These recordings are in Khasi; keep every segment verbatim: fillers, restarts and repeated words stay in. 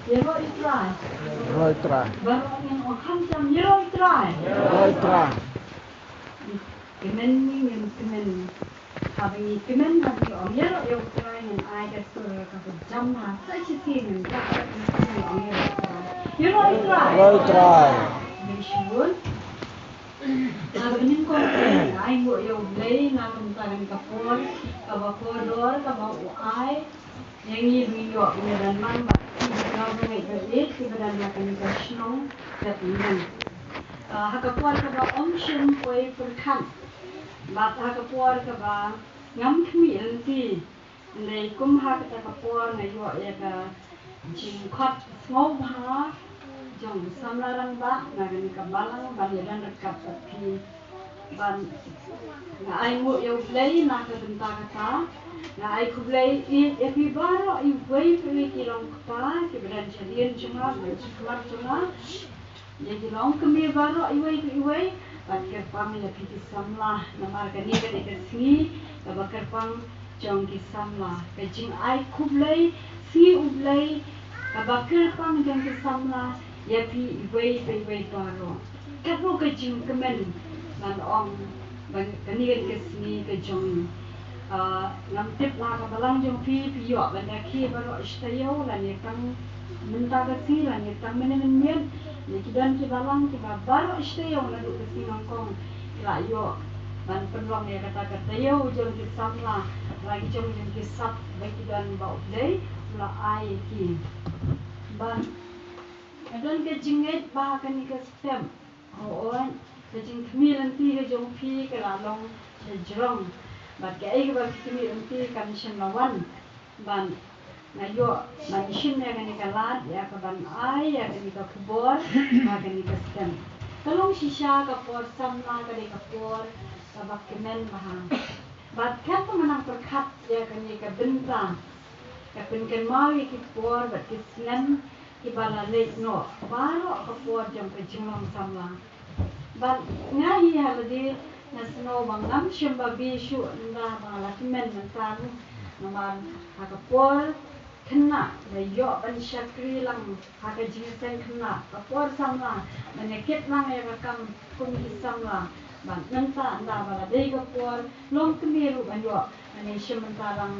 Ïaroh ïa u Trai. Ïaroh ïa u Trai. Baroh ngin ong khamtam, ïaroh ïa u Trai. Ïaroh ïa u Trai. Kmen ngi, ngin kmen. Haba ngi kmen, haba ngi ong ïaroh ïa u Trai, ngin ai ka sur kaba jam ha sa shisien, ngin ïaroh ïa u Trai. Ïaroh ïa u Trai. Ïaroh ïa u Trai. Dei shibun. Haba nyngkong, ai nguh ïa U Blei na ka bynta kane ka por kaba kordor kaba u ai ïa ngi ban ïoh ban ïadon bad ki nongwei ba ïeit kiba don ha kane ka shnong Bethlehem. Ah, ha ka por kaba ym shym poi pyrkhat bad ha ka por kaba ngam khmih lynti, hynrei kum ha kata ka por nga ïoh ïa ka jingkhot sngewbha jong u samla rangbah na kane ka balang ban ïadon ryngkat bad phi. Ban nga ai nguh ïa U Blei na ka bynta kata. Nga ai khublei ïa phi baroh, iwei pa iwei ki long kpa kiba don shadien jong nga, ba don shakhmat jong nga. Ïa ki longkmie baroh iwei pa iwei, bad kyrpang ïa phi ki samla, namar kane ka dei ka sngi kaba kyrpang jong ki samla. Ka jingai khublei sngi U Blei kaba kyrpang jong ki samla ïa phi iwei pa iwei baroh. Katno ka jingkmen ban ong ba kane ka dei ka sngi ka jong ngi. Ah, ngam tip la ka balang jong phi, phi ïoh ban da khie baroh shi taïew lane tang mynta ka sngi lane tang mynne mynmiet. Ïa ki don ki balang kiba baroh shi taïew naduh ka sngi nyngkong ki la ïoh ban pynlong ïa kata ka taïew jong ki samla, la ki jong jong ki sap ba ki don ba U Blei u la ai ïa ki. Ban ka don ka jingngeit ba kane ka step, hooid, ka jingkhmih lynti ka jong phi ka la long sha jrong. Bad kaei kaba phi khmih lynti kan shym la wan. Ban nga ïoh ban shim ïa kane ka lad ïa ka ban ai ïa kane ka khubor ha kane ka step. Ka long shisha ka por samla ka dei ka por kaba kmen bha. Bad katba nga nang pyrkhat ïa kane ka bynta, ka pynkynmaw ïa ki por bad ki snem kiba la leit noh baroh ka por jong ka jinglong samla. Bad nga hi ha lade nga sngew ba ngam shym ba beh shuh ynda ba nga la kmen mynta ruh, namar ha ka por khynnah la ïoh ban shakri lang ha ka jingïaseng khynnah, ka por samla ban ïakit lang ïa ka kam kum ki samla. Bad mynta ynda ba la dei ka por longkmie ruh ban ïoh ban ïashim bynta lang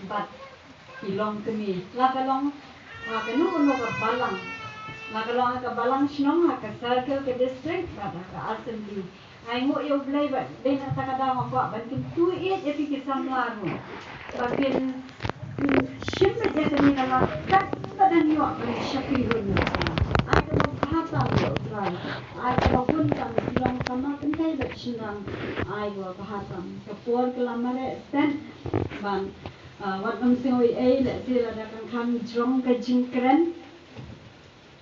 bad ki longkmie, la ka long ha kano kano ka balang, la ka long ha ka balang shnong, ha ka circle, ka district bad ha ka assembly. Ai nguh ïa U Blei ba dei na kata ka daw nga kwah ban kyntu ïa phi ki samla ruh ba phin, phin shim beit ïa kane ka lad katba dang ïoh ban shakri ruh. Ai kaba bha tam ïa U Trai, ai kaba bun tam, ki long kaba kynthei bad shynrang, ai kaba bha tam. Ka por ka la mareh stet ban Ah, wat ym sngew ei ei, lehse lada kan kham jrong ka jingkren.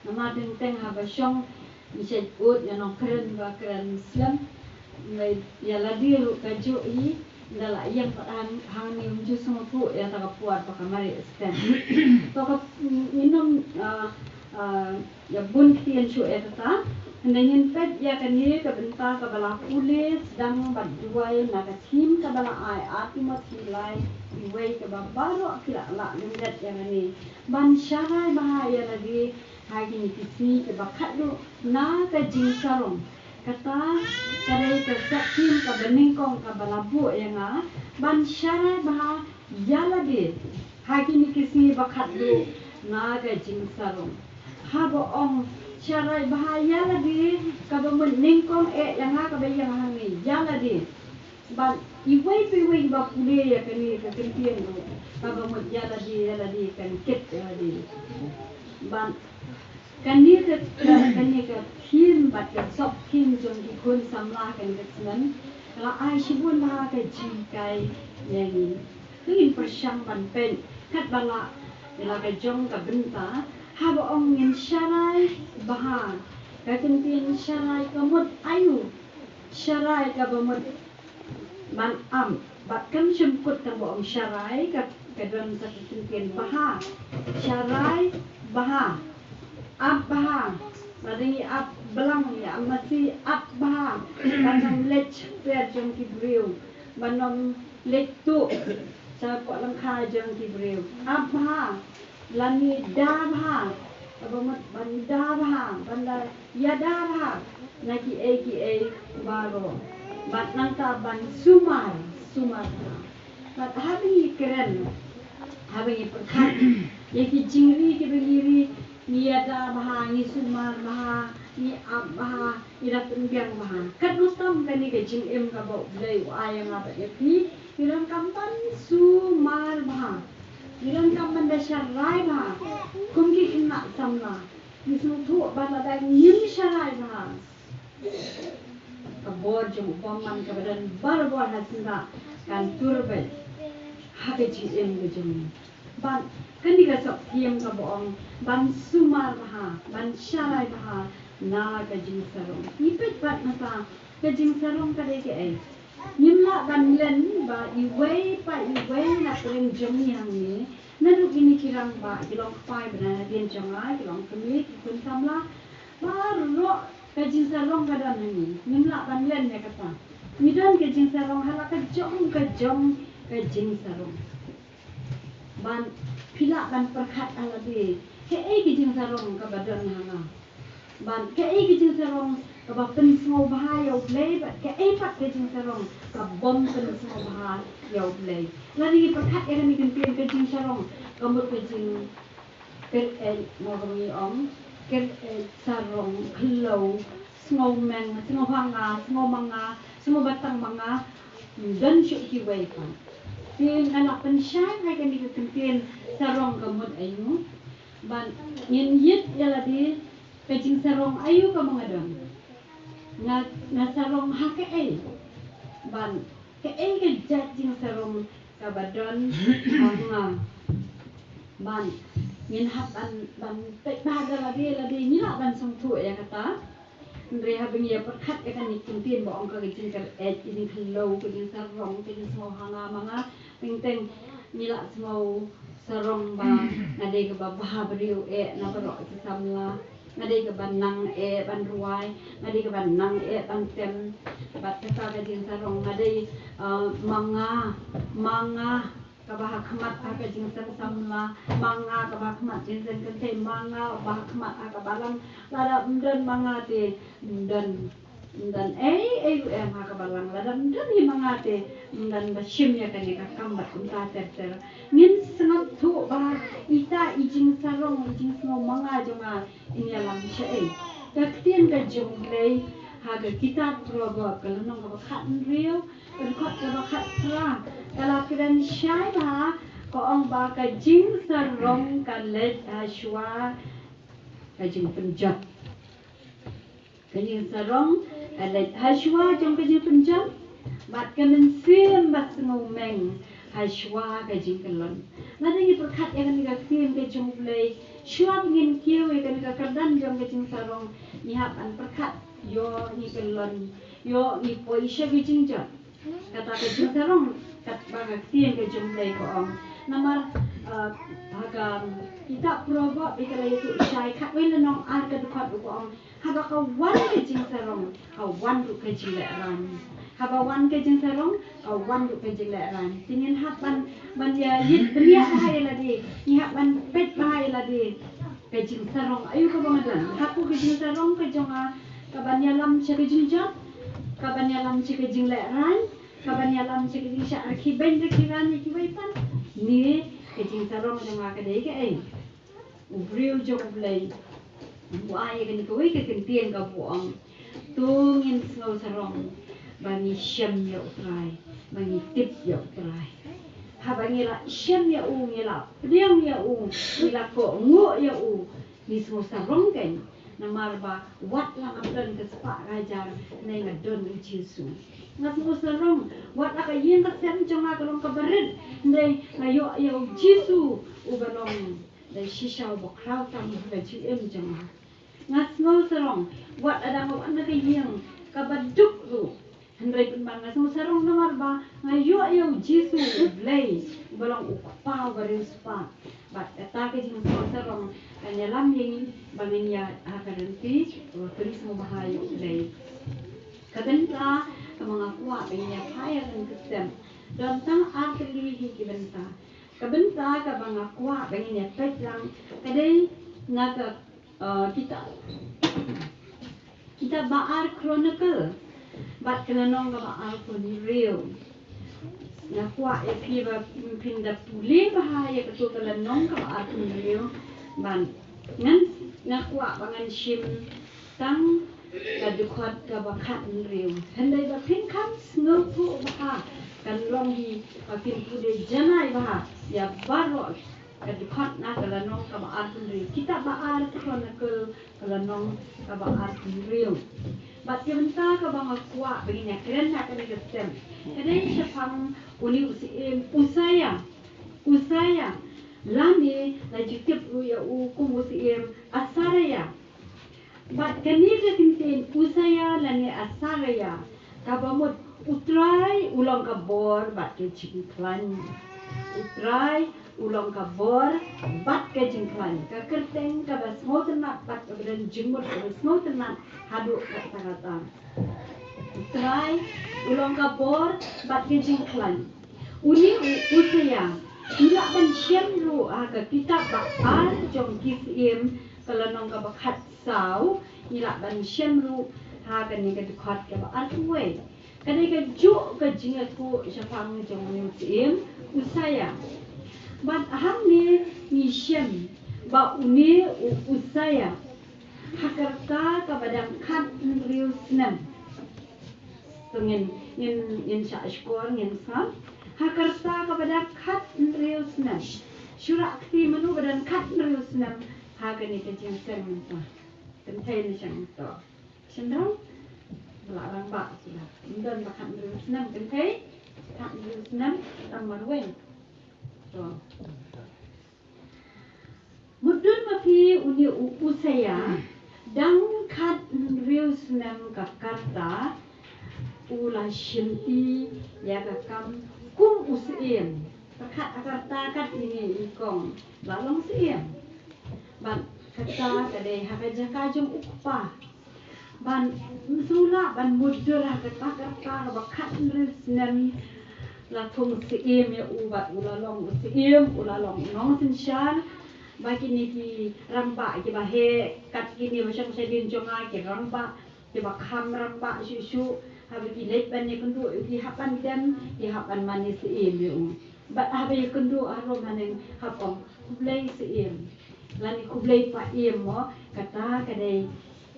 Namar teng teng haba shong ngi shait ud ïa nongkren ba kren slem. Ïa lade ruh kajuh hi, ynda la ïeng pat hangne ym ju sngewthuh ïa kata ka por ba ka mareh stet. To ka, mm, nginym, ah, ah, ïa bun ktien shuh ïa kata. Hynrei ngin peit ïa kane ka bynta kaba la pule sdang bad duwai na ka theme kaba la ai, Ar Timothi lai, iwei kaba baroh ki la lah lyndet ïa kane. Ban sharai bha ïa lade ha kine ki sngi kiba khatduh na ka jingsarong. Kata ka dei ka sub-theme kaba nyngkong kaba la buh ïa nga, ban sharai bha ïa lade ha kine ki sngi ba khatduh na ka jingsarong. Haba ong sharai bha ïa lade, kaba mut nyngkong eh ïa nga kaba ïeng hangne, ïa lade. Bad iwei pa iwei ba pule ïa kane ka kyntien ruh, kaba mut ïa lade, ïa lade, kan kit ïa lade. Bad kane ka, ka, kane ka theme bad ka sub-theme jong ki khun samla kane ka snem ka la ai shibun bha ka jinghikai ïa ngi. Te ngin pyrshang ban peit katba lah ïa la ka jong ka bynta, haba ong ngin sharai bha, ka kyntien sharai ka mut aïu? Sharai kaba mut ban ap, bad kam shym kut tang ba ong sharai, ka, ka don sa ka kyntien bha. Sharai bha. Ap bha. Lada ngi ap blang, ngi ap masi, ap bha. Ban ym leit sha pher jong ki briew, ban ym leit tuh sha poh lyngkha jong ki briew. Ap bha. lane da bha, kaba mut ban da bha, ban da ïada bha na kiei kiei baroh. Bad nangta ban sumar, sumar bha. Bad haba ngi kren, haba ngi pyrkhat ïa ki jingri kiba ngi ri, ngi ïada bha, ngi sumar bha, ngi ap bha, ngi da pynbiang bha. Katno tam kane ka jingim kaba U Blei u ai ïa nga bad ïa phi, ngi donkam ban sumar bha. Ngi donkam ban da sharai bha kum ki khynnah samla. Ngi sngewthuh ba lada ngim sharai bha, ka bor jong u bymman kaba don barabor ha syndah kan tur beit ha ka jingim ka jong ngi. Bad kane ka sopsien kaba ong ban sumar bha, ban sharai bha na ka jingsarong. Ngi peit pat mynta ka jingsarong ka dei kaei. Ngim lah ban len ba iwei pa iwei na pdeng jong ngi hangne, naduh kine ki rangbah, ki long kpa bnai hadien jong nga, ki long kmie, ki khun samla, baroh ka jingsarong ka don hangne. Ngim lah ban len ïa kata. Ngi don ka jingsarong ha la ka jong ka jong ka jingsarong. Ban phi lah ban pyrkhat ha lade, kaei ka jingsarong kaba don ha nga. Ban kaei ka jingsarong kaba pynsngewbha ïa U Blei, bad kaei pat ka jingsarong kaba ym pynsngewbha ïa U Blei. Lada ngi pyrkhat ïa kane ka ktien ka jingsarong, ka mut ka jing, kyrkieh, mo kaba ngi ong, kyrkieh, sarong, khloo, sngewmeng, sngewhanga, sngewmanga, sngewbatang manga, don shuh kiwei pat. Te nga la pynshai ha kane ka ktien sarong ka mut aïu. Bad ngin ïit ïa lade, ka jingsarong aïu kaba nga don. Nga, nga sarong ha kaei. Bad kaei ka jait jingsarong kaba don ha nga. Bad ngin hap ban, ban peit bha da lade, lade ngi lah ban sngewthuh ïa kata. Hynrei haba ngi ïa pyrkhat ïa kane ka ktien ba ong ka jingkyrkieh, ka jingkhloo, ka jingsarong, ka jingsngewhanga manga, teng teng ngi la sngewsarong ba nga dei kaba bha briew eh na baroh ki samla. Nga dei kaba nang eh ban rwai, nga dei kaba nang eh ban tem. Bad kata ka jingsarong, nga dei, uh, manga, manga kaba ha khmat ha ka jingseng samla, manga kaba ha khmat jingseng kynthei, manga ba ha khmat ha ka balang. Lada ym don manga te ym don, ym don ei ei ruh em ha ka balang. Lada ym don hi manga te ym don ba shim ïa kane ka kam bad kumta ter ter. Ngin sngewthuh ba ita i jingsarong, i jingsngew manga jong nga in ïalam shaei. Ka ktien ka jong U Blei ha ka kitab Proverb, ka lynnong kaba khathynriew, ka dkhot kaba khatphra, ka la kren shai bha, ka ong ba ka jingsarong ka leit ha shuwa ka jingpynjot. Ka jingsarong ka leit ha shuwa jong ka jingpynjot, bad ka mynsiem ba sngewmeng ha shuwa ka jingkyllon. Lada ngi pyrkhat ïa kane ka ktien ka jong U Blei, shuwa ba ngin kiew ïa kane ka kyrdan jong ka jingsarong, ngi hap ban pyrkhat, ïoh ngi kyllon, ïoh ngi poi sha ka jingjot. Kata ka jingsarong, katba ka ktien ka jong U Blei ka ong. Namar, uh, ha ka kitab Proverb, i ka la ïathuh shai, khatwei lynnong ar, ka dkhot u ka ong, haba ka wan ka jingsarong, ka wan ruh ka jinglehrain. Haba wan ka jingsarong, ka wan ruh ka jinglehrain. Te ngin hap ban, ban ïa ïit bniah bha ïa lade, ngi hap ban peit bha ïa lade. Ka jingsarong aïu kaba nga don? Hapoh ka jingsarong ka jong nga, ka ban ïalam sha ka jingjot, ka ban ïalam sha ka jinglehrain, ka ban ïalam sha ka jingshah rakhe beiñ rakhe ran ïa kiwei pat, ne ka jingsarong jong nga ka dei kaei? U briew jong U Blei u ai ïa kane kawei ka kyntien kaba ong, to ngin sngewsarong ba ngi shem ïa U Trai, ba ngi tip ïa U Trai. Haba ngi la shem ïa u, ngi la pdiang ïa u, ngi la kohnguh ïa u, ngi sngewsarong kein. Namar ba wat la nga don ka spah ka hajar, hynrei nga don U Jisu. Nga sngewsarong, wat la ka ïing ka sem jong nga ka long kaba rit, hynrei nga ïoh ïa U Jisu uba long da shisha uba khraw tam ha ka jingim jong nga. Nga sngewsarong, wat lada nga wan na ka ïing kaba duk ruh, hynrei pynban nga sngewsarong namar ba nga ïoh ïa U Jisu U Blei uba long U Kpa uba riewspah. Bad kata ka jingsngewsarong kan ïalam ïa ngi ba ngin ïaid ha ka rynti kaba pynsngewbha ïa U Blei. Ka bynta kaba nga kwah ba ngin ïa phai ha ka step, don tang ar tylli hi ki bynta. Ka bynta kaba nga kwah ba ngin ïa peit lang ka dei na ka, uh, kitab, kitab ba ar Chronicle bad ka lynnong kaba arphew hynriew. Nga kwah ïa phi ba phin da pule bha ïa kato ka lynnong kaba arphew hynriew. Ban ngan, nga kwah ba ngan shim tang ka dkhot kaba khathynriew. Hynrei ba phin kham sngewthuh bha kan long hi ba phin pule janai bha ïa baroh ka dkhot na ka lynnong kaba arphew hynriew. Kitab ba ar Chronicle ka lynnong kaba arphew hynriew. Bad ka bynta kaba nga kwah ba ngin ïa kren ha kane ka step ka dei shaphang une u syiem Usaïa. Usaïa, lane la ju tip ruh ïa u kum u syiem Asariah. Bad kane ka kyntien Usaïa lane Asariah kaba mut U Trai u long ka bor bad ka jingkhlaiñ. U Trai u long ka bor bad ka jingkhlaiñ. Ka kyrteng kaba sngewtynnat bad kaba don jingmut kaba sngewtynnat haduh katta katta. U Trai u long ka bor bad ka jingkhlaiñ. Une u Usaïa ngi lah ban shem ruh ha ka kitab ba ar jong ki Syiem ka lynnong kaba khatsaw, ngi lah ban shem ruh ha kane ka dkhot kaba arphew wei. Ka dei kajuh ka jingïathuh shaphang jong une u syiem Usaïa. Bad hangne ngi shem ba une u Usaïa ha ka rta kaba dang khathynriew snem. To ngin, ngin, ngin shah shkor, ngin sngap. Ha ka rta kaba dang khathynriew snem. Shu rah kti mano ba dang khathynriew snem ha kane ka jingïaseng mynta. Kynthei ne shang to. Shynrang ba la rangbah shuh. Ym don ba khathynriew snem kynthei. Khathynriew snem tang marwei. To. Mutdur ma phi une u Usaïa dang khathynriew snem ka rta u la shimti ïa ka kam kum u syiem. Pyrkhat ha ka rta katne i kong la long syiem. Bad kata ka dei ha ka jaka jong u kpa. Ban sngewlah ban mutdur ha kata ka rta kaba khathynriew snem la thung syiem ïa u bad u la long u syiem, u la long u nongsynshar. Ba kine ki rangbah kiba heh kat kine ba shong shadien jong nga, ki rangbah kiba kham rangbah shuh shuh, haba ki leit ban ïakynduh ki hap ban dem, ki hap ban mane syiem ïa u. Bad haba ïakynduh harum haneng hap ong khublei syiem. Lane khublei pa ïem mo, kata ka dei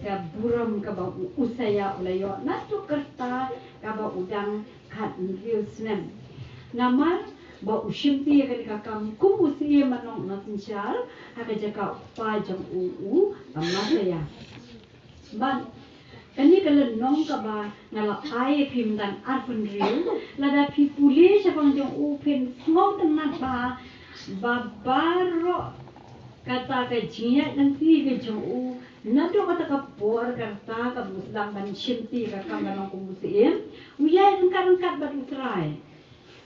ka burom kaba u Usaïa u la ïoh naduh ka rta kaba u dang khathynriew snem. Namar ba u shimti ïa kane ka kam kum u syiem, u nongsynshar ha ka jaka u kpa jong u, u Amasaïa. Bad kane ka lynnong kaba nga la ai ïa phi mynta arphew hynriew, lada phi pule shaphang jong u phin sngewtynnat ba, ba baroh kata ka jingïaid lynti ka jong u naduh kata ka por ka rta kaba u sdang ban shimti ka kam ka long kum u syiem, u ïaid ryngkat ryngkat bad u Trai.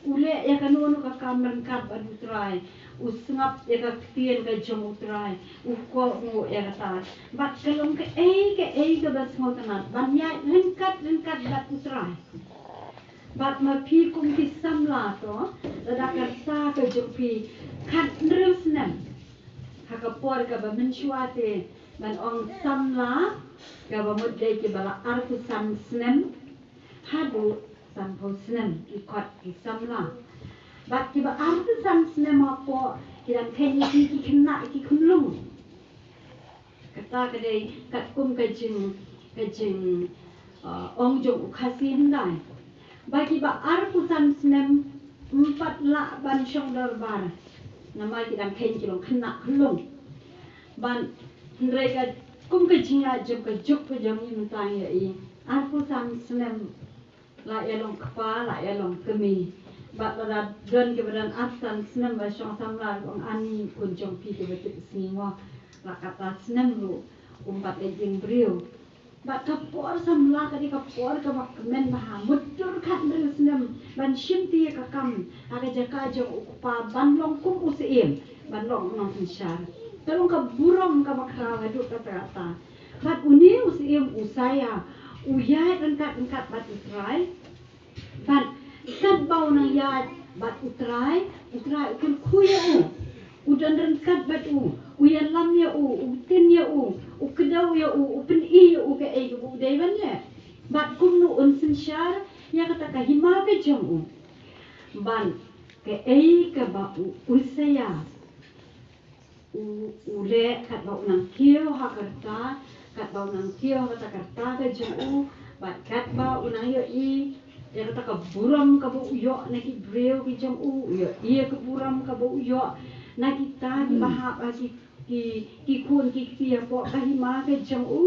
U leh ïa kano kano ka kam ryngkat bad u Trai. U sngap ïa ka ktien ka jong u Trai. U kohnguh ïa kata. Bad ka long kaei kaei kaba sngewtynnat ban ïaid ryngkat ryngkat bad u Trai. Bad ma phi kum ki samla to, lada ka rta ka jong phi khathynriew snem. Ha ka por kaba mynshuwa te ban ong samla kaba mut dei kiba la arphew san snem haduh sanphew snem ki khot ki samla. Bad kiba arphew san snem hapoh ki dang kheiñ ïa ki, ki khynnah ki khunlung. Kata ka dei katkum ka jing, ka jing, uh, ong jong u Khasi hyndai. Ba kiba arphew san snem ym pat lah ban shong dorbar. Namar ki dang kheiñ ki long khynnah khunlung. Ban hynrei katkum ka jingïaid jong ka juk ka jong ngi mynta ïa i arphew san snem la ïa long kpa, la ïa long kmie. Bad lada don kiba don arphew san snem ba shong samla, ong ani khun jong phi kiba tip sngi mo. La kata snem ruh um pat leit ïeng briew. Bad ka por samla ka dei ka por kaba kmen bha, mutdur khathynriew snem ban shimti ïa ka kam ha ka jaka jong u kpa, ban long kum u syiem, ban long u nongsynshar. Ka long ka burom kaba khraw haduh katta katta. Bad une u syiem Usaïa u ïaid ryngkat ryngkat bad u Trai. Bad katba u nang ïaid Bad u Trai, u Trai u kyrkhu ïa u, u don ryngkat bad u, u ïalam ïa u, u tin ïa u, u kdew ïa u, u pyni ïa u kaei kaba u dei ban leh. Bad kumno un synshar ïa kata ka hima ka jong u. Bad kaei kaba u Usaïa u, u leh, katba u nang kiew ha ka rta, katba u nang kiew ha kata ka rta ka jong u, bad katba u nang ïohi ïa kata ka burom kaba u ïoh na ki briew ki jong u, u ïohi ïa ka burom kaba u ïoh na kita kiba hap ha ki, ki, ki khun ki kti hapoh ka hima ka jong u.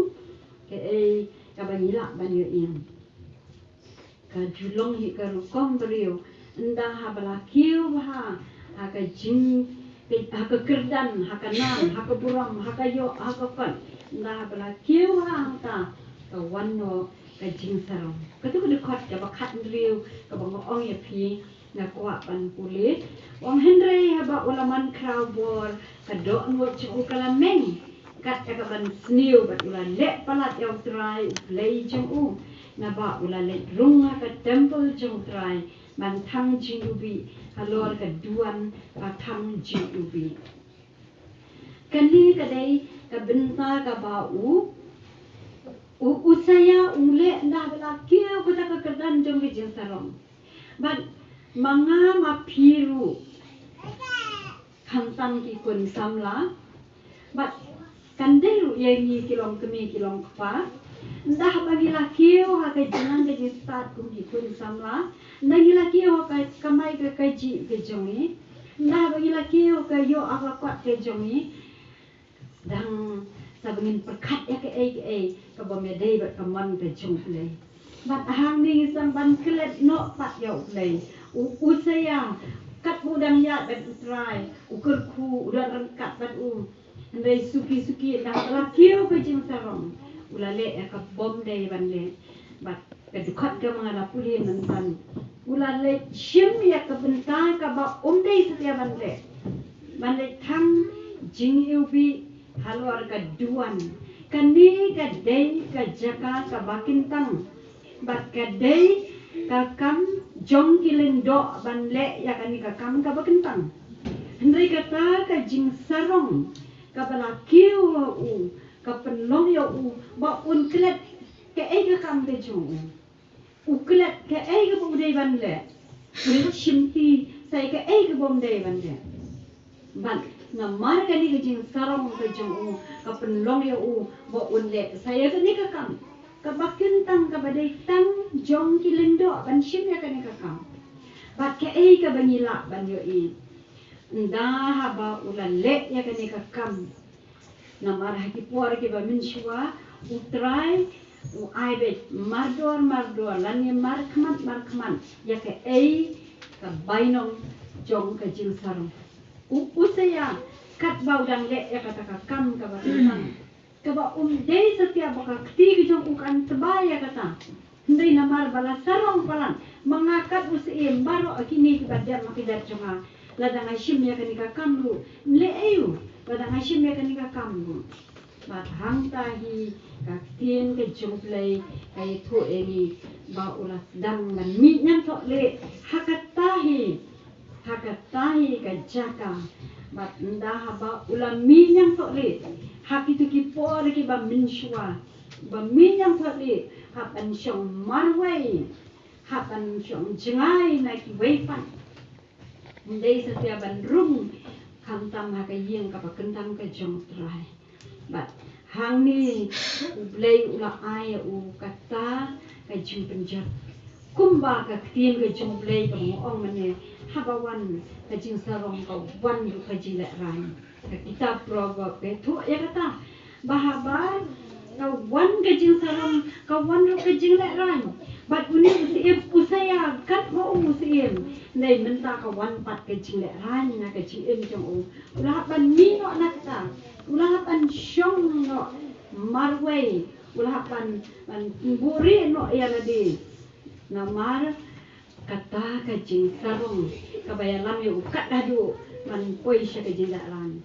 Kaei kaba ngi lah ban ïohi? Ka ju long hi ka rukom briew. Ynda haba la kiew bha ha ka jing, ha ka kyrdan, ha ka nam, ha ka burom, ha ka ïoh, ha ka kot. Ynda haba la kiew bha hangta, ka wan noh ka jingsarong. Katu ka dkhot kaba khathynriew kaba nga ong ïa phi, nga kwah ban pule. Ong, hynrei haba u la man khraw bor, ka dohnud jong u ka la meng, kat ïa kaban sniew, bad u la leh palat ïa u Trai u Blei jong u, naba u la leit rung ha ka templ jong u Trai ban thang jingïewbih halor ka duwan ba thang jingïewbih. Kane ka dei ka bynta kaba u, u Usaïa u leh ynda ba la kiew kata ka kyrdan jong ka jingsarong. Bad ma nga ma phi ruh, khamtam ki khun samla, bad kan dei ruh ïa ngi ki long kmie ki long kpa, ynda ba ngi la kiew ha ka jingnang ka jingstad kum ki khun samla, ynda ngi la kiew ha ka kamai ka kajih ka jong ngi, ynda ba ngi la kiew ha ka ïoh ha ka kot ka jong ngi, dang sa ba ngin pyrkhat ïa kaei kaei ka bym ïadei bad ka mon ka jong U Blei. Bad hangne ngi sdang ban klet noh pat ïa U Blei. U Usaïa, katba u dang ïaid bad U Trai, u kyrkhu, u don ryngkat bad u. Hynrei suki suki ynda ba la kiew ka jingsarong, u la leh ïa ka bym dei ban leh. Bad ka dkhot kaba nga la pule mynta, u la leit shim ïa ka bynta kaba um dei satia ban leh, ban leit thang jingïewbih halor ka duwan. Kane ka dei ka jaka kaba kyntang, bad ka dei ka kam jong ki lyngdoh ban leh ïa kane ka kam kaba kyntang. Hynrei kata ka jingsarong kaba la kiew ha u ka pynlong ïa u ba un klet kaei ka kam ka jong u. U klet kaei kaba u dei ban leh. U leit shimti sa ïa kaei kaba um dei ban leh. Bad namar kane ka jingsarong ka jong u ka pynlong ïa u ba un leh sa ïa kane ka kam kaba kyntang, kaba dei tang jong ki lyngdoh ban shim ïa kane ka kam. Bad kaei kaba ngi lah ban ïohi? Ynda haba u la leh ïa kane ka kam, namar ha ki por kiba mynshuwa U Trai u ai beit mardor mardor lane markhmat markhmat ïa kaei ka bainong jong ka jingsarong. U Usaïa, katba u dang leh ïa kata ka kam kaba kyntang, kaba um dei satia ba ka kti ka jong u kan tba ïa kata. Hynrei namar ba la sarong palat, ma nga kat u Syiem, baroh kine kiba dem ha ka jaid jong nga, lada nga shim ïa kane ka kam ruh, leh aïu? Lada nga shim ïa kane ka kam ruh. Bad hangta hi ka ktien ka jong U Blei ka ïathuh ïa ngi ba u la sdang ban mih ñiangthohlieh ha kata hi, ha kata hi ka jaka. Bad ynda haba u la mih ñiangthohlieh ha kito ki por kiba mynshuwa, ba mih ñiangthohlieh hap ban shong marwei, hap ban shong jngai na kiwei pat. Ym dei satia ban rung khamtam ha ka ïing kaba kyntang ka jong U Trai. Bad hangne U Blei u la ai ïa u kata ka jingpynjot. Kumba ka ktien ka jong U Blei kaba nga ong mynne, haba wan ka jingsarong ka wan ruh ka jinglehrain. Ka kitab Proverb ka ïathuh ïa kata, ba haba ka wan ka jingsarong ka wan ruh ka jinglehrain. Bad une u Syiem Usaïa, katba u Syiem, hynrei mynta ka wan pat ka jinglehrain na ka jingim jong u. U la hap ban mih noh na kata, u la hap ban shong noh marwei, u la hap ban, ban buhrieh noh ïa lade. Namar kata ka jingsarong kaba ïalam ïa u kat haduh ban poi sha ka jinglehrain.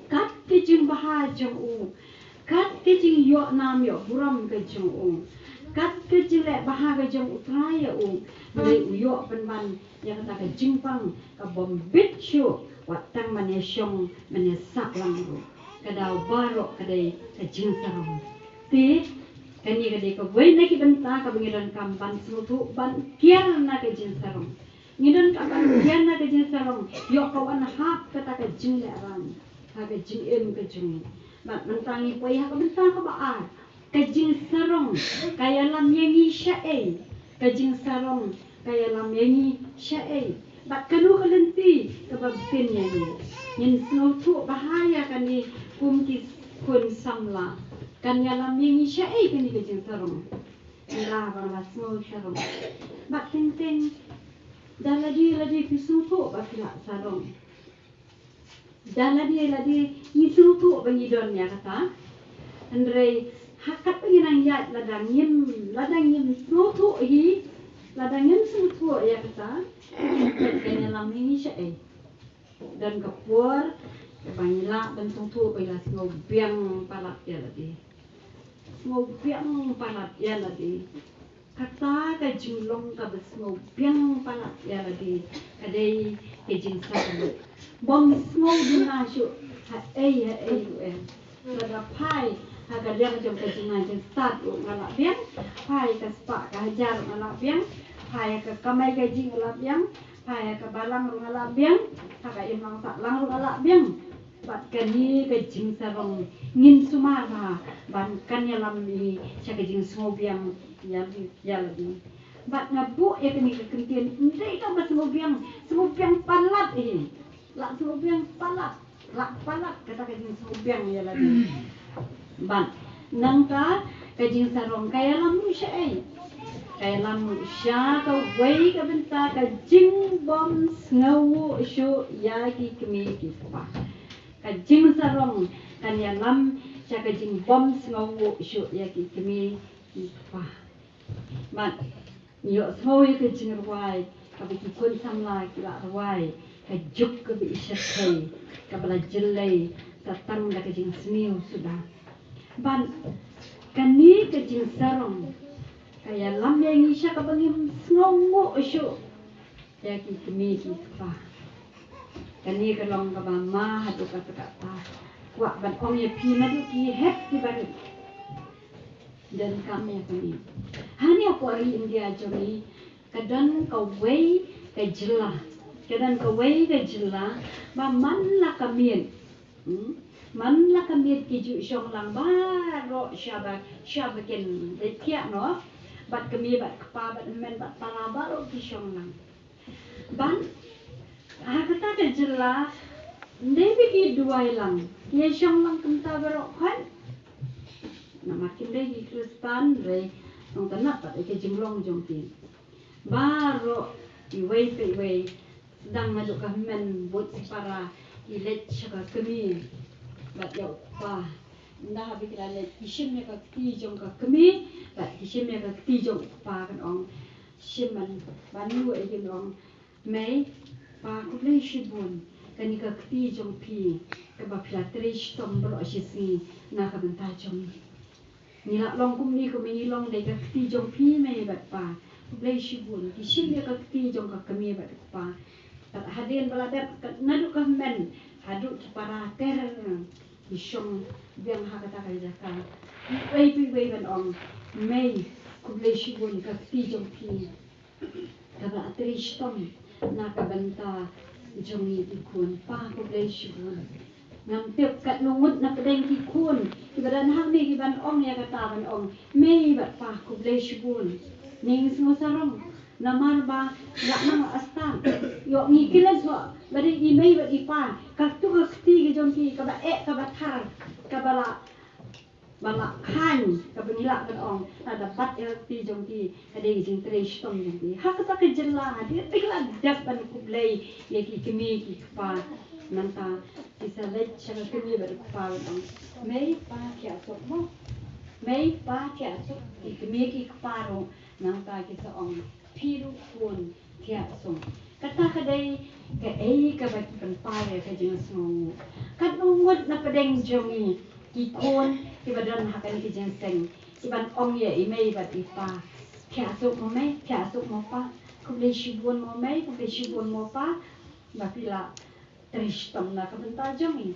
Kat ka jingbha jong u, kat ka jingïoh nam ïoh burom ka jong u. Kat ka jingleh bha ka jong U Trai ïa u, hynrei u ïoh pynban ïa kata ka jingpang ka bym bit shuh, wat tang ban ïa shong ban ïa sah lang ruh. Ka daw baroh ka dei ka jingsarong. Te kane ka dei kawei na ki bynta kaba ngi donkam ban sngewthuh ban kiar na ka jingsarong. Ngi donkam ban kiar na ka jingsarong, ïoh ka wan hap kata ka jinglehrain ha ka jingim ka jong ngi. Bad mynta ngi poi ha ka bynta kaba ar. Ka jingsarong ka ïalam ïa ngi shaei? Ka jingsarong ka ïalam ïa ngi shaei? Bad kano ka lynti kaba btin ïa ngi? Ngin sngewthuh bha ïa kane kum ki khun samla. Kan ïalam ïa ngi shaei kane ka jingsarong? Ngi lah ban la sngewsarong. Bad teng teng da lade lade phi sngewthuh ba phi la sarong. Da lade lade ngi sngewthuh ba ngi don ïa kata. Hynrei ha katba ngi nang ïaid, lada ngim, lada ngim sngewthuh hi, lada ngim sngewthuh ïa kata, kan ïalam ïa ngi shaei? Don ka por ba ngi lah ban sngewthuh ba ngi la sngewbiang palat ïa lade. Sngewbiang palat ïa lade. Kata ka jinglong kaba sngewbiang palat ïa lade ka dei ka jingsarong. Bym sngew duna shuh haei haei ruh em. Lada phai ha ka liang jong ka jingïaid jingstad ruh nga la biang, phai ka spah ka hajar ruh nga la biang, phai ha ka kamai kajih nga la biang, phai ha ka balang ruh nga la biang, ha ka imlang sahlang ruh nga la biang. Bad kane ka jingsarong ngin sumar bha ban kan ïalam ïa ngi sha ka jingsngewbiang ïa, ïa lade. Bad nga buh ïa kane ka kyntien, ym dei tang ba sngewbiang, sngewbiang palat hi. La sngewbiang palat, la palat kata ka jingsngewbiang ïa lade. Bad nangta ka jingsarong ka ïalam ruh shaei? Ka ïalam ruh sha kawei ka bynta, ka jingbym sngewnguh shuh ïa ki kmie ki kpa. Ka jingsarong kan ïalam sha ka jingbym sngewnguh shuh ïa ki kmie ki kpa. Bad ngi ïohsngew ïa ka jingrwai kaba ki khun samla ki la rwai, ka juk kaba i shyrkhei, kaba la jyllei sa tang da ka jingsniew suda. Bad kane ka jingsarong ka ïalam ïa ngi sha kaba ngim sngewnguh shuh ïa ki kmie ki kpa. Kane ka long kaba ma haduh katta katta. Kwah ban ong ïa phi naduh ki hep ki barit. Donkam ïa kane. Hangne hapoh ri India jong ngi ka don kawei ka jylla. Ka don kawei ka jylla ba man la ka miet. Hmm? Man la ka miet ki ju shong lang baroh shaba, shaba kin leit thiah noh. Bad kmie bad kpa bad hynmen bad para baroh ki shong lang. Bad ha kata ka jylla ym dei ba ki duwai lang, ki ïa shong lang kumta baroh khoit. Namar kim dei ki Khristan, hynrei nongtynat pat ïa ka jinglong jong ki. Baroh iwei pa iwei, sdang naduh ka hynmen bad shipara, ki leit sha ka kmie bad ïa u kpa. Ynda haba ki la leit, ki shim ïa ka kti jong ka kmie bad ki shim ïa ka kti jong u kpa, kan ong, shim ban, ban luh ïa ki, ban ong, "Mei, pa, khublei shibun, kane ka kti jong phi kaba phi la trei shitom baroh shi sngi na ka bynta jong ngi. Ngi la long kumne kumne, ngi long da ka kti jong phi, mei bad pa. Khublei shibun." Ki shim ïa ka kti jong ka kmie bad u kpa. Bad hadien ba la dep, naduh ka hynmen haduh ki para ter ki shong biang ha kata ka jaka. Iwei pa iwei ban ong, "Mei, khublei shibun, ka kti jong phi kaba la trei shitom na ka bynta jong ngi ki khun. Pa, khublei shibun." Ngam tip katno ngut na pdeng ki khun kiba don hangne ki ban ong ïa kata, ban ong, "Mei bad pa, khublei shibun." Ngi sngewsarong namar ba la nang la stad. Ïoh ngi klet noh ba dei i mei bad i pa, kato ka kti ka jong ki kaba eh, kaba thar, kaba la, ba la khlaiñ, kaba ngi lah ban ong, lada bat ïa ka kti jong ki ka dei ka jingtrei shitom jong ki. Ha kata ka jylla, hadien ba ki la dep ban khublei ïa ki kmie ki kpa, nangta ki sa leit sha ka kmie bad u kpa ban ong, "Mei, pa, thiah suk mo. Mei, pa, thiah suk." Ki kmie ki kpa ruh nangta ki sa ong, "Phi ruh khun, thiah suk." Kata ka dei kaei kaba ki pynpaw ïa ka jingsngewnguh. Katno ngut na pdeng jong ngi ki khun kiba don ha kane ka jingseng Ban ong ïa i mei bad i pa, phi ïa suk mo mei, phi ïa suk mo pa, khublei shibun mo mei, khublei shibun mo pa, ba phi la trei shitom na ka bynta jong ngi.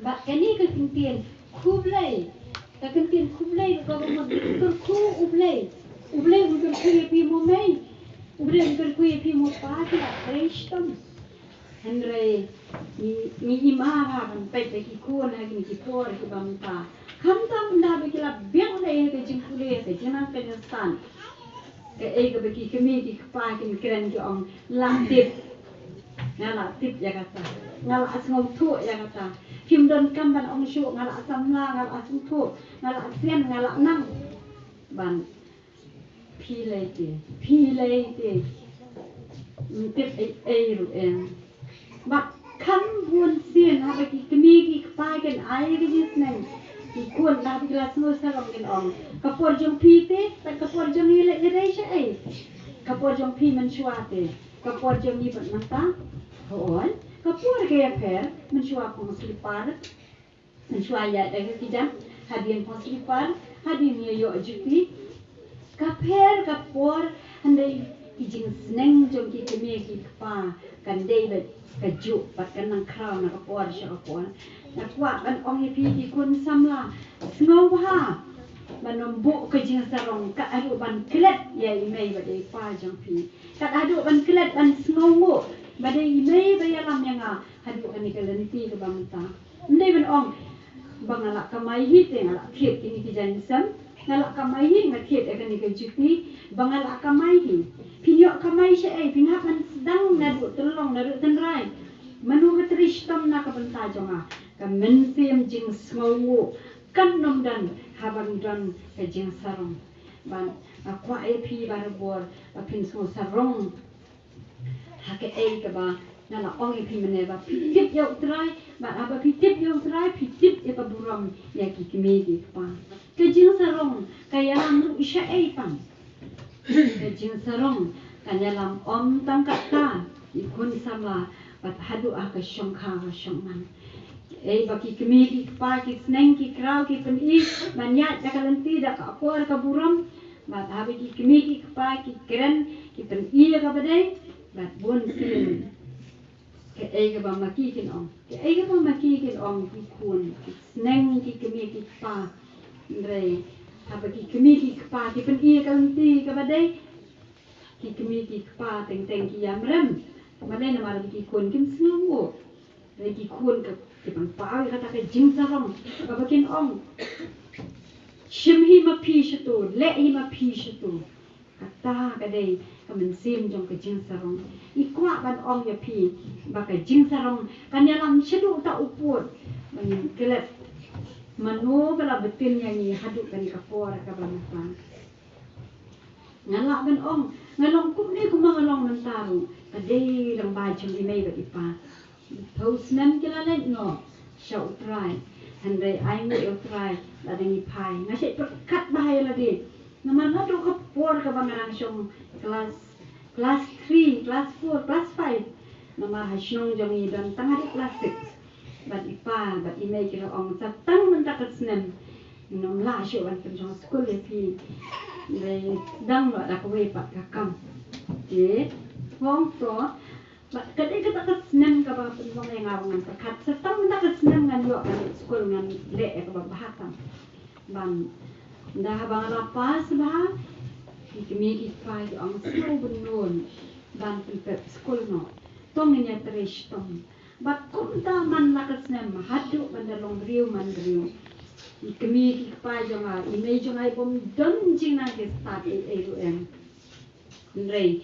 Bad kane ka kyntien khublei, ka kyntien khublei ka mut kyrkhu U Blei. U Blei un kyrkhu ïa phi mo mei, U Blei un kyrkhu ïa phi mo pa, phi la trei shitom. Hynrei ngi, ngi ïma bha ban peit da ki khun ha kine ki por kiba mynta. Khamtam ynda ba ki la biang lei ha ka jingpule, ha ka jingnang ka jingstad, kaei kaba ki kmie ki kpa kin kren ki ong, la tip. Nga la tip ïa kata. Nga la sngewthuh ïa kata. Phim donkam ban ong shuh, nga la samla, nga la sngewthuh, nga la sian, nga la nang. Ban phi lei te, phi lei te. Ym tip ei ei ruh em. Bad kham bun sien haba ki kmie ki kpa kin ai ka jingsneng, ki khun, haba ki la sngew sarong kin ong, ka por jong phi te bad ka por jong ngi lei, lei shaei? Ka por jong phi mynshuwa te, ka por jong ngi bad mynta? Hooid, ka por ka ïapher. Mynshuwa phong slipar, mynshuwa ïaid da ka kjat, hadien phong slipar, hadien ïa ïoh juti. Ka pher ka por, hynrei ki jingsneng jong ki kmie ki kpa kan dei beit kajuh bad kan nang khraw na ka por sha ka por. Nga kwah ban ong ïa phi ki khun samla, sngewbha ban ym buh ka jingsarong, kat haduh ban klet ïa i mei bad i pa jong phi. Kat haduh ban klet, ban sngewnguh ba dei i mei ba ïalam ïa nga haduh kane ka lynti kaba mynta. Ym dei ban ong, ba nga la kamai hi te nga la thied kine ki jaiñsem, nga la kamai hi nga thied ïa kane ka juti, ba nga la kamai hi. Phin ïoh kamai shaei? Phin hap ban sdang naduh tynlong, naduh tynrai. Mano ka trei shitom na ka bynta jong nga? Ka mynsiem jingsngewnguh kan ym don haba ym don ka jingsarong. Bad nga kwah ïa phi barabor ba phin sngew sarong ha kaei kaba nga la ong ïa phi mynne, ba phi tip ïa U Trai, bad haba phi tip ïa U Trai phi tip ïa ka burom ïa ki kmie ki kpa. Ka jingsarong ka ïalam ruh shaei pat? Ka jingsarong kan ïalam ym tang katta, ki khun samla, bad haduh ha ka shongkha ka shongman. Ei, ba ki kmie ki kpa ki sneng ki kraw ki pyni ban ïaid da ka lynti da ka akor ka burom. Bad haba ki kmie ki kpa ki kren ki pyni ïa kaba dei, bad bun sien kaei kaba ma ki kin ong, kaei kaba ma ki kin ong, ki khun ki sneng ki kmie ki kpa. Hynrei haba ki kmie ki kpa ki pyni ïa ka lynti kaba dei, ki kmie ki kpa teng teng ki ïam rem. Balei? Namar ki khun kim sngewnguh. Hynrei ki khun ka, ki pynpaw ïa kata ka jingsarong kaba kin ong, shim hi ma phi shatu, leh hi ma phi shatu. Kata ka dei ka mynsiem jong ka jingsarong. I kwah ban ong ïa phi ba ka jingsarong kan ïalam shaduh ta u pud. Ba ngin klet mano ba la btin ïa ngi haduh kane ka por kaba mynta. Nga lah ban ong, nga long kumne kumba nga long mynta ruh ka dei lyngba jong i mei bad i pa. Phew snem ki la leit noh sha U Trai, hynrei ai nguh ïa U Trai lada ngi phai. Nga shait pyrkhat bha ïa lade. Namar naduh ka por kaba nga dang shong klas, klas three, klas four, klas five, namar ha shnong jong ngi don tang haduh klas six. Bad i pa bad i mei ki la ong, sa tang mynta ka snem ngim lah shuh ban pynshong skul ïa phi. Hynrei sdang noh da kawei pat ka kam. Te, hooid to, bad ka dei kata ka snem kaba pynlong ïa nga ba ngan pyrkhat, sa tang mynta ka snem ngan ïoh ban leit skul, ngan leh ïa kaba bha tam. Bad ynda haba nga la pass bha, ki kmie ki kpa ki ong, sngewbha ban pynpep skul noh. To ngin ïatrei shitom. Bad kumta man la ka snem haduh ban da long briew man briew. Ki kmie ki kpa jong nga, i mei jong nga i bym don jingnang ki stad ei ei ruh em. Hynrei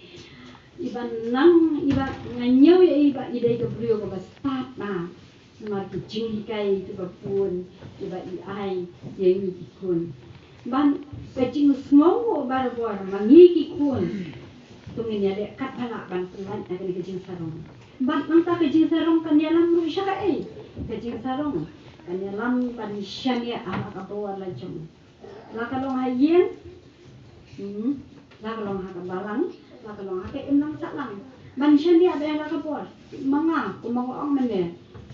i ba nang, i ba nga ñiew ïa i ba i dei ka briew kaba stad na. Namar ki jinghikai kiba bun kiba i ai ïa ngi ki khun. Bad ka jingsngewnguh barabor ma ngi ki khun. To ngin ïaleh katba lah ban pynlait na kane ka jingsarong. Bad nangta ka jingsarong kan ïalam ruh sha kaei? Ka jingsarong kan ïalam ban shaniah ha la ka bor la jong. La ka long ha ïing, hmm, la ka long ha ka balang, la ka long ha ka imlang sahlang. Ban shaniah beit ha la ka bor. Ma nga, kumba nga ong mynne,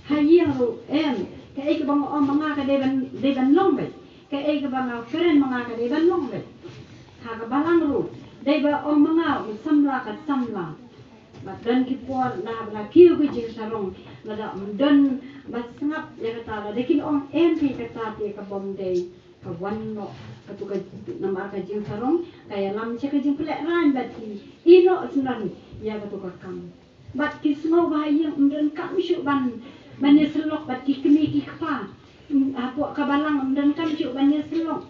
ha ïing ruh em, kaei kaba nga ong ma nga ka dei ban, dei ban long beit. Kaei kaba nga kren ma nga ka dei ban long beit ha ka balang ruh. Dei ba ong ma nga u samla ka samla. Bad don ki por la ba la kiew ka jingsarong, lada ym don ba sngap ïa kata, lada kin ong em, te kata te ka bym dei. Ka wan noh katu ka, namar ka jingsarong ka ïalam sha ka jingpynlehraiñ bad ki ïehnoh syndon ïa katu ka kam. Bad ki sngew ba ha ïing ym donkam shuh ban, ban ïasyllok bad ki kmie ki kpa. Hapoh ka balang ym donkam shuh ban ïasyllok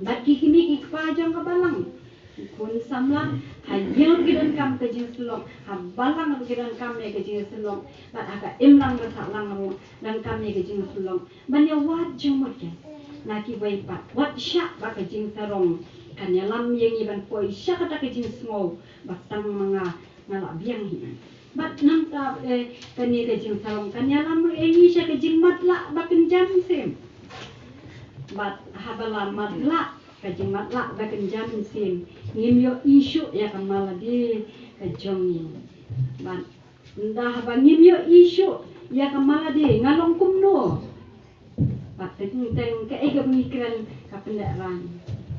bad ki kmie ki kpa jong ka balang. Ki khun samla ha ïing ki donkam ka jingsyllok, ha balang ki donkam ïa ka jingsyllok, bad ha ka imlang ka sahlang ruh donkam ïa ka jingsyllok. Ban ïa wad jingmut ïa na kiwei pat, wat shah ba ka jingsarong kan ïalam ïa ngi ban poi sha kata ka jingsngew ba tang ma nga nga la biang hi. Bad nangta, eh, kane ka jingsarong kan ïalam ruh ïa ngi sha ka jingmatlah ba kynja mynsiem. Bad haba la matlah, ka jingmatlah ba kynja mynsiem, ngim ïohi shuh ïa ka malade ka jong ngi. Bad ynda haba ngim ïohi shuh ïa ka malade, nga long kumno? Bad teng teng kaei kaba ngi kren ka pynlehraiñ.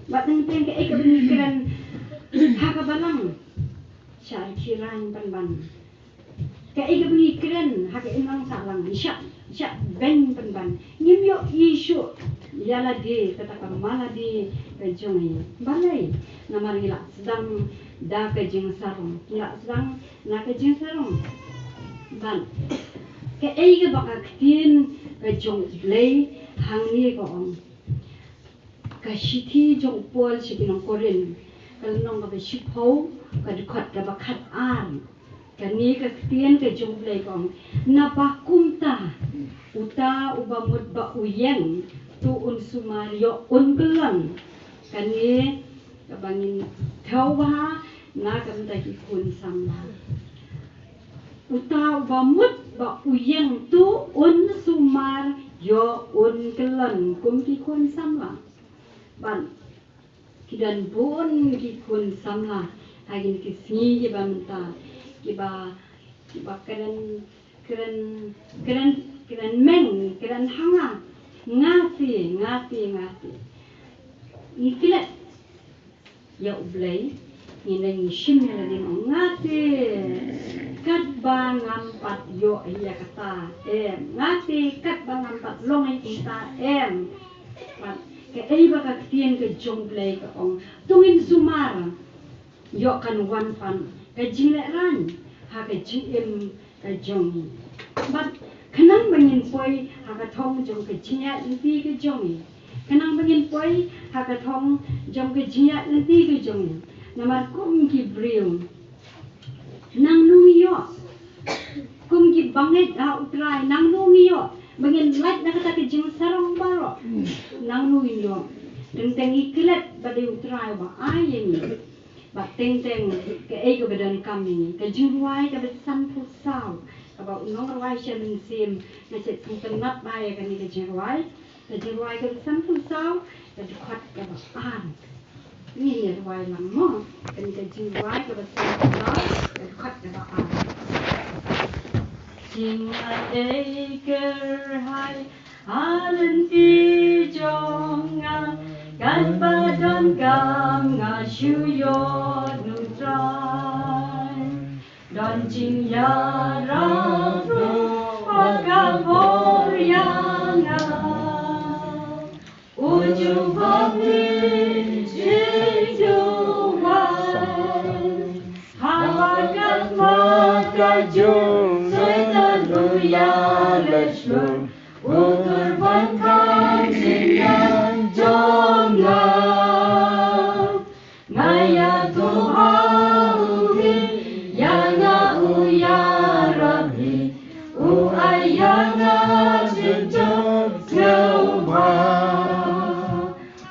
Bad teng teng kaei kaba ngi kren ha ka balang, shah rkhie raiñ pynban. Kaei kaba ngi kren ha ka imlang sahlang, shah, shah beiñ pynban. Ngim ïohi shuh ïa lade kata ka malade ka jong ngi. Balei? Namar ngi la sdang da ka jingsarong. Ngi la sdang na ka jingsarong. Bad kaei kaba ka ktien ka jong U Blei hangne ka ong. Ka shithi jong u Paul sha ki nong Korinth, ka lynnong kaba shiphew, ka dkhot kaba khatar. Kane ka ktien ka jong U Blei ka ong, naba kumta uta uba mut ba u ïeng, to un sumar ïoh un kyllon. Kane kaba ngin thew bha na ka bynta ki khun samla. Uta uba mut ba u ïeng, to un sumar ïoh un kyllon kum ki khun samla. Bad ki don bun ki khun samla ha kine ki sngi kiba mynta, kiba, kiba kren, kren, kren, kren meng, kren ha nga. Nga te, nga te, nga te. Ngi klet ïa U Blei, ngi nang shim ïa lade, nga te katba ngam pat ïoh ïa kata em, nga te katba ngam pat long ïa kata em. Bad kaei ba ka ktien ka jong U Blei ka ong, to ngin sumar ïoh kan wan pat ka jinglehraiñ ha ka jingim ka jong ngi. Bad khnang ba ngin poi ha ka thong jong ka jingïaid lynti ka jong ngi. Khnang ba ngin poi ha ka thong jong ka jingïaid lynti ka jong ngi. Namar kum ki briew, nangno ngi ïoh? Kum ki bangeit ha U Trai, nangno ngi ïoh? Ba ngin lait na kata ka jingsarong baroh, nangno ngi ïoh? Teng teng ngi klet ba dei U Trai ba ai ïa ngi. Bad teng teng kaei kaba donkam ïa ngi. Ka jingrwai kaba sanphew saw, kaba u nongrwai Shem Mynsiem, nga sngewtynnat bha ïa kane ka jingrwai. Ka jingrwai kaba sanphew saw, ka dkhot kaba ar. Ngin ïa rwai lang mo. Kane ka jingrwai kaba sanphew saw, ka dkhot kaba ar. Jingïadei kyrhai ha lynti jong nga, katba donkam nga shu ïoh na U Trai. Don jingïarap ruh ba ka bor ïa nga. U Jubab, u jingduwai. Haba ka khmat ka jong Soitan u ïaleit shlur, u tur ban khan jingïaid jong nga. Nga ïathuh ha u hi, ïa nga u ïarap hi, u ai ïa nga jingtip sngewbha.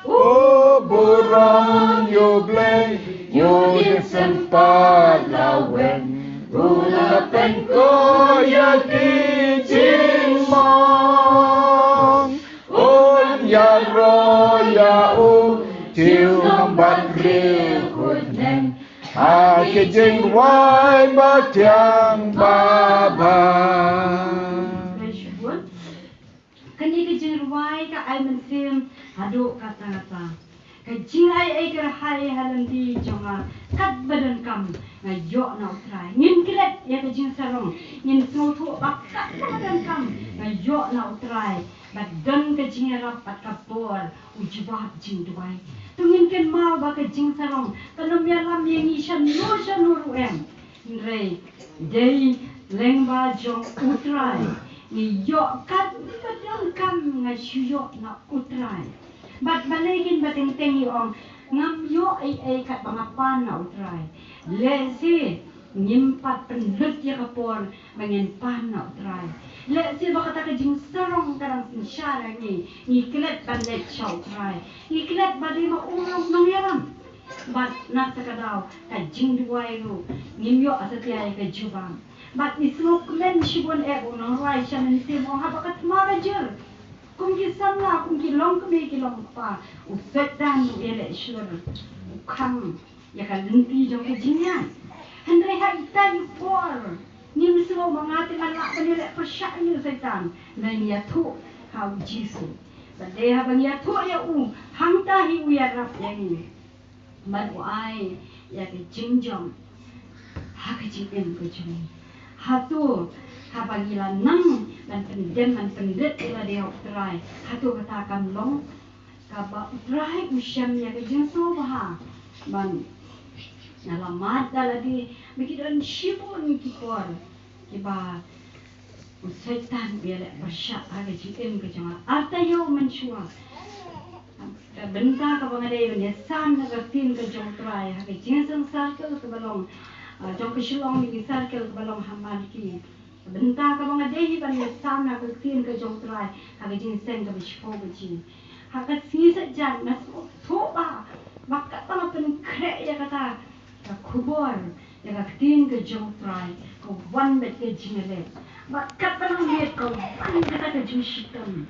U burom ïa U Blei, u dei sympat lawen, u la pynkhih ïa ki jingmong. Un ïaroh ïa u, jingmong bad riewkhuid, ha ki jingrwai ba thiang babha. Kane ka jingrwai ka ai mynsiem Haduh katta katta ka jingai ei ka rhai ha lynti jong nga, kat ba donkam nga ïoh na U Trai. Ngin klet ïa ka jingsarong, ngin sngewthuh ba kat ba donkam nga ïoh na U Trai. Bad don ka jingïarap bad ka bor u jubab jingduwai. To ngin kynmaw ba ka jingsarong kan ym ïalam ïa ngi shano shano ruh em. Hynrei dei lyngba jong U Trai ngi ïoh kat ba donkam nga shu ïoh na U Trai. Bad balei kin ba teng teng i ong ngam ïoh ei ei kat ba nga pan na U Trai. Lehse ngim pat pynlut ïa ka por ba ngin pan na U Trai. Lehse ba kata ka jingsarong ka dang synshar ïa ngi, ngi klet ban leit sha U Trai. Ngi klet ba dei ma u ruh nongïalam. Bad na kata ka daw ka jingduwai ruh ngim ïoh satia ïa ka jubab. Bad ngi sngewkmen shibun eh ba u nongrwai sha mynsiem u ong haba ka thma ka jur, kum ki samla, kum ki longkmie ki longkpa, u Soitan u ïaleh shlur, u khang ïa ka lynti jong ka jingïaid. Hynrei ha ita i por ngim sngew ma nga te ngan lah ban ïaleh pyrshah ïa u Soitan. Ngi ïathuh ha U Jisu. Bad dei haba ngi ïathuh ïa u, hangta hi u ïarap ïa ngi. Bad u ai ïa ka jingjop ha ka jingim ka jong ngi. Hato haba ngi la nang ban pyndem ban pynrit ïa lade ha U Trai, hato kata kan long kaba U Trai u shem ïa ka jingsngewbha? Ban nga la mad da lade ba ki don shibun ki por kiba u Soitan u ïaleh pyrshah ha ka jingim ka jong nga. Arta ïew mynshuwa, ka bynta kaba nga dei ban ïasan ha ka ktien ka jong U Trai ha ka jingseng circle kaba long, ah, jong ka Shillong Mini Circle kaba long ha Malki. Ka bynta kaba nga dei hi ban ïasan ha ka ktien ka jong U Trai ha ka jingseng kaba shiphew baje. Ha ka sngi Saitjaiñ nga sngewthuh ba, ba katba nga pynkhreh ïa kata ka khubor ïa ka ktien ka jong U Trai, ka wan bad ka jingïaleh. Bad katba nga miet ka wan kata ka jingshitom.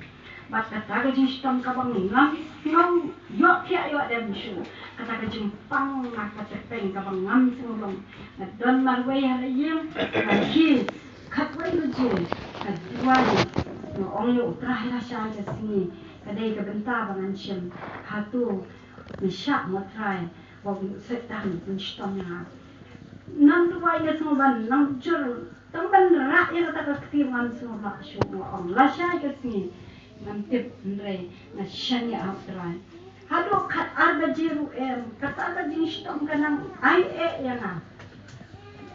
Bad kata ka jingshitom kaba ngam sngew ïohthiah ïoh dem shuh. Kata ka jingpang na ka tyrpeng kaba ngam sngew long. Nga don marwei ha la ïing, nga khie khatwei baje, nga duwai, nga ong ïa U Trai lashai ka sngi, ka dei ka bynta ba ngan shim. Hato ngan shah mo Trai, ba u Soitan un shitom ïa nga? Nang duwai nga sngewbha nang jur, tang ban rah ïa kata ka kti ngam sngewbha shuh, nga ong lashai ka sngi. Ngam tip hynrei nga shaniah ha U Trai. Haduh khat ar baje ruh em, kata ka jingshitom ka nang ai eh ïa nga.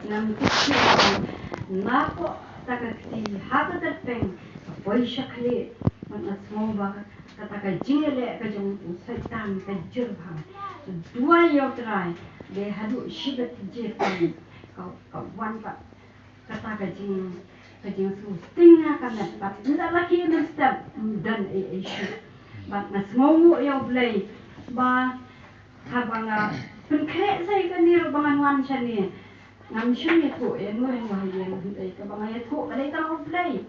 Ngam tip shuh ba napoh kata ka kti ha ka tyrpeng ka poi sha khlieh, nga sngew ba kata ka jingïaleh ka jong u Soitan ka jur bha. Duwai ïa U Trai, dei haduh shibit jingtang ka, ka wan pat kata ka jing, ka jingsngewsting ha ka met, bad ynda la khie mynstep ym don ei ei shuh. Bad nga sngewnguh ïa U Blei ba haba nga pynkhreh sa ïa kane ruh ba ngan wan shane, ngam shym ïathuh ïa uno uno ha ïing, hynrei kaba nga ïathuh ka dei tang U Blei.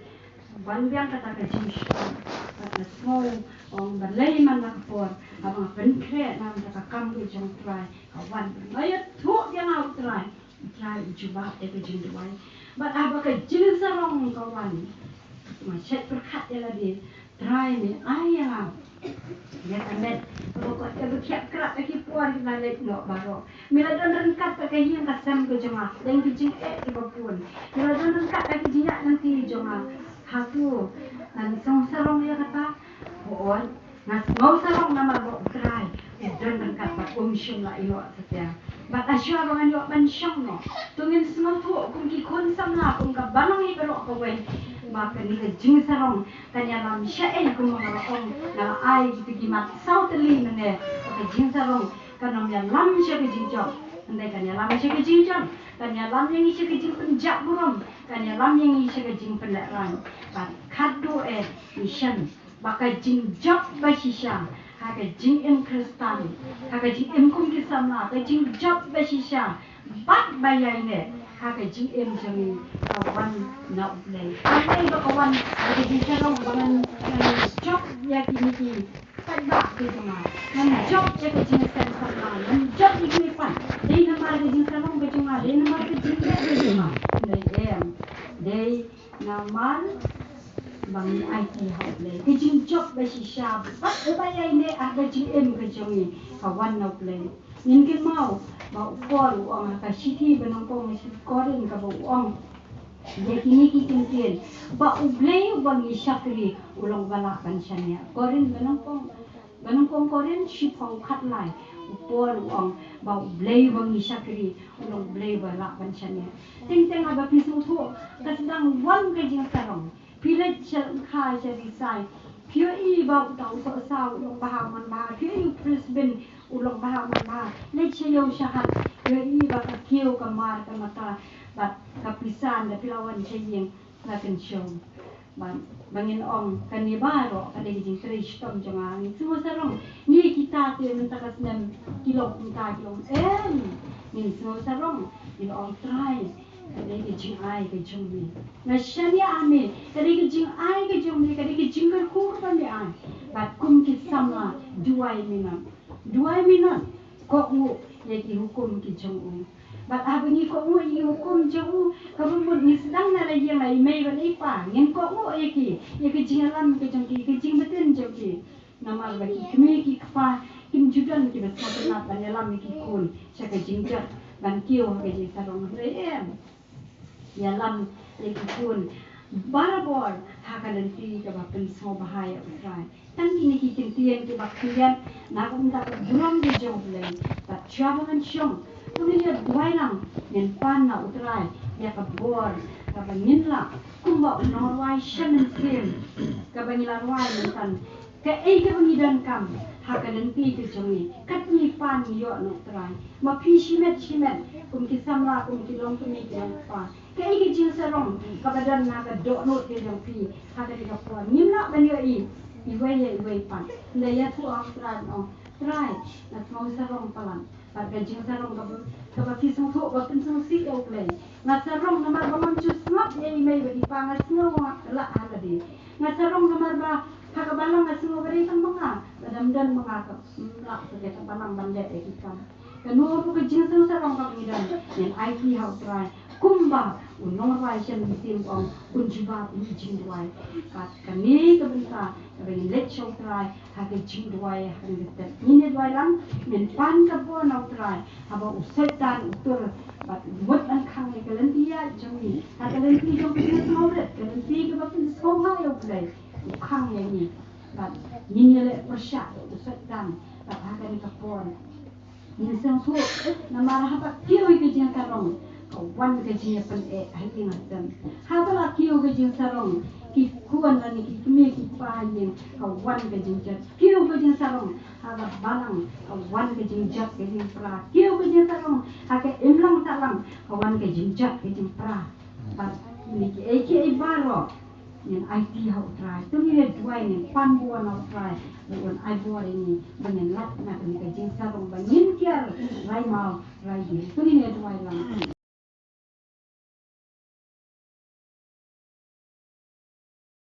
Wan biang kata ka jingshitom. Bad nga sngew, ong balei man la ka por haba nga pynkhreh na kata ka kam ka jong U Trai ka wan biang. Nga ïathuh biang ha U Trai. U Trai u jubab ïa ka jingduwai. Bad haba ka jingsarong ka wan, nga shait pyrkhat ïa lade, Trai me ai ïa nga ïa ka met kaba kot kaba khiah krap ha ki por kiba la leit noh baroh. Me la don ryngkat bad ka ïing ka sem ka jong nga, dang ki jingeh kiba bun. Me la don ryngkat bad ki jingïaid lynti jong nga. Hato ngan sngewsarong ïa kata? Hooid. Nga sngewsarong namar ba U Trai u don ryngkat bad um shym la ïoh satia. Bad shuwa ba ngan ïoh ban shong noh, to ngin sngewthuh kum ki khun samla, kum ka balang hi baroh kawei, ba kane ka jingsarong kan ïalam shaei, kum ba nga la ong, nga la ai kita ki mat saw tylli mynne, ba ka jingsarong kan ym ïalam sha ka jingjop, hynrei kan ïalam sha ka jingjop, kan ïalam ïa ngi sha ka jingpynjah burom, kan ïalam ïa ngi sha ka jingpynlehraiñ. Bad khatduh eh ngi shem ba ka jingjop ba shisha ha ka jingim Khristan, ha ka jingim kum ki samla, ka jingjop ba shisha bad ba ïaineh ha ka jingim jong ngi ka wan na U Blei. Kam dei ba ka wan ha ka jingsarong ba ngan, ngan jop ïa kine ki paidbah ki jong nga, ngan jop ïa ka jingseng samla, ngan jop ïa kine pat. Dei namar ka jingsarong ka jong nga, dei namar ka jingïaid ka jong nga. Dei em, dei namar Ba ngin aiti ha U Blei. Ka jingjop ba shisha bad uba ïaineh ha ka jingim ka jong ngi ka wan na U Blei. Ngin kynmaw ba u Paul u ong ha ka shithi ba nyngkong, shithi Korinth, kaba u ong ïa kine ki kyntien, ba U Blei uba ngi shakri u long uba lah ban shaniah. Korinth ba nyngkong, ba nyngkong Korinth shiphew khatlai, u Paul u ong ba U Blei uba ngi shakri u long U Blei uba lah ban shaniah. Teng teng haba phi sngewthuh, ka sdang wan ka jingsarong. Phi leit sha lyngkha sha Risai, phi ïohi ba uta u sohsaw u long bha u manbha, phi ïohi u Brisbane u long bha u manbha. Leit sha ïew sha hat, phi ïohi ba ka kiew ka mar ka mata bad ka pisa, ynda phi la wan sha ïing la kynshew. Ba, ba ngin ong kane baroh ka dei ka jingtrei shitom jong nga. Ngin sngewsarong. Ngi kita te mynta ka snem ki long kumta ki long em. Ngin sngewsarong. Ngin ong Trai, ka dei ka jingai ka jong me. Nga shaniah ha me, ka dei ka jingai ka jong me, ka dei ka jingkyrkhu kaba me ai. Bad kum ki samla, duwai minot. Duwai minot. Kohnguh ïa ki hukum ki jong u. Bad haba ngi kohnguh ïa ki hukum jong u, kaba mut ngi sdang na la ïing la i mei bad i pa, ngin kohnguh ïa ki, ïa ka jingïalam ka jong ki, ka jingbtin jong ki. Namar ba ki kmie ki kpa kim ju don kiba sngewtynnat ban ïalam ïa ki khun sha ka jingjot ban kiew ha ka jingsarong, hynrei em. Ïalam ïa ki khun barabor ha ka lynti kaba pynsngewbha ïa U Trai. Tang kine ki kyntien kiba khyndiat na ka bynta ka burom ka jong U Blei. Bad shuwa ba ngan shong, to ngin ïa duwai lang, ngin pan na U Trai ïa ka bor kaba ngin lah kumba u nongrwai Shem Mynsiem, kaba ngi la rwai mynta. Kaei kaba ngi donkam ha ka lynti ka jong ngi, kat ngi pan ngi ïoh na U Trai. Ma phi shimet shimet, kum ki samla, kum ki longkmie ki longkpa, kaei ka jingsarong kaba don na ka dohnud ka jong phi ha kane ka por? Ngim lah ban ïohi iwei ïa iwei pat. Ynda ïathuh ha U Trai, ong Trai, nga sngewsarong palat. Bad ka jingsarong kaba, kaba phi sngewthuh ba pynsngewsih ïa U Blei. Nga sarong namar ba ngam ju sngap ïa i mei bad i pa, nga sngew nga lah ha lade. Nga sarong namar ba ha ka balang nga sngew ba dei tang ma nga, lada ym don ma nga kam lah ka balang ban leh ïa ki kam. Kano ruh ka jingsngewsarong kaba ngi don, ngin aiti ha U Trai. Kumba u nongrwai Shem Mynsiem u ong, un jubab ïa ki jingduwai. Bad kane ka bynta kaba ngin leit sha U Trai ha ka jingduwai ha kane ka step. Ngin ïa duwai lang, ngin pan ka bor na U Trai haba u Soitan u tur bad u mut ban khang ïa ka lynti ïaid jong ngi, ha ka lynti jong ka jingsngewrit, ka lynti kaba pynsngewbha ïa U Blei. U khang ïa ngi bad ngin ïaleh pyrshah ïa u Soitan bad ha kane ka por. Ngin sngewthuh, namar haba kiew ïa ka jingsarong ka wan ka jingïapyneh ha ïing ha sem. Haba la kiew ka jingsarong, ki khun lane ki kmie ki kpa ha ïing, ka wan ka jingjot. Kiew ka jingsarong ha ka balang, ka wan ka jingjot ka jingpra. Kiew ka jingsarong ha ka imlang sahlang, ka wan ka jingjot ka jingpra. Bad kine kiei kiei baroh ngin aiti ha U Trai. To ngin ïa duwai, ngin pan bor na U Trai ba un ai bor ïa ngi ba ngin lait na kane ka jingsarong, ba ngin kiar rai maw rai dieng. To ngin ïa duwai lang.